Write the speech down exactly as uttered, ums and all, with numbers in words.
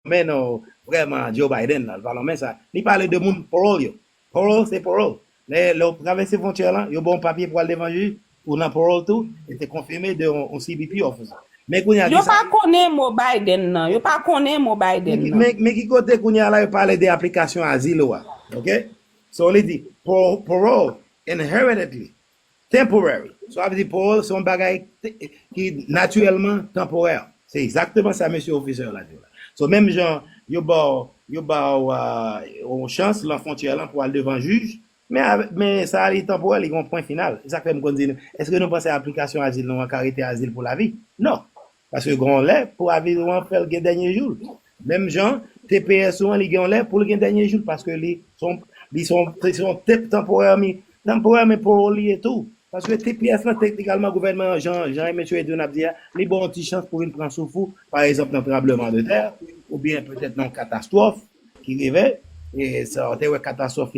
lonmen non vrèman Joe Biden nan, li pa lonmen sa. Li pale de moun parole yo. Parole, se parole. Lè, lè w travèse fwontyè lan, yo ba w papye pou al devan jij, ou nan parole tou, e te konfime de yon, yon C B P officer. Men kounye a, yo pa konnen mo Biden nan. Yo pa konnen mo Biden nan. Men, men ki kote kounye a la, yo pale de aplikasyon azil ou a. Ok? So, li di, parole, inherently temporary. So, sa vle di parole, se yon bagay ki natirèlman tanporè. Se egzakteman sa mesye officer la di la. So, menm jan, yo ba w, yo ba w yon chans lan fwontyè lan pou al devan jij, men, men sa li tanporè, li gen yon pwen final. E sa k fè m konn di nou, èske nou panse aplikasyon azil nou an ka rete azil pou lavi? Non. Paske gen yon lè pou azil ou an fè l gen dènye jou l. Menm jan, T P S ou an, li gen yon lè pou l gen dènye jou l, paske li se yon, li se yon, se yon temp tanporè, mi, tanporè, men parole li ye tou. Paske T P S lan, teknikalman, gouvènman an, jan, jan mesye Edwin ap di a, li ba w yon ti chans pou vin pran souf ou, pa egzanp, nan tranbleman de tè, oubyen petèt nan katastwòf ki rive, e sa, w te wè katastwòf ki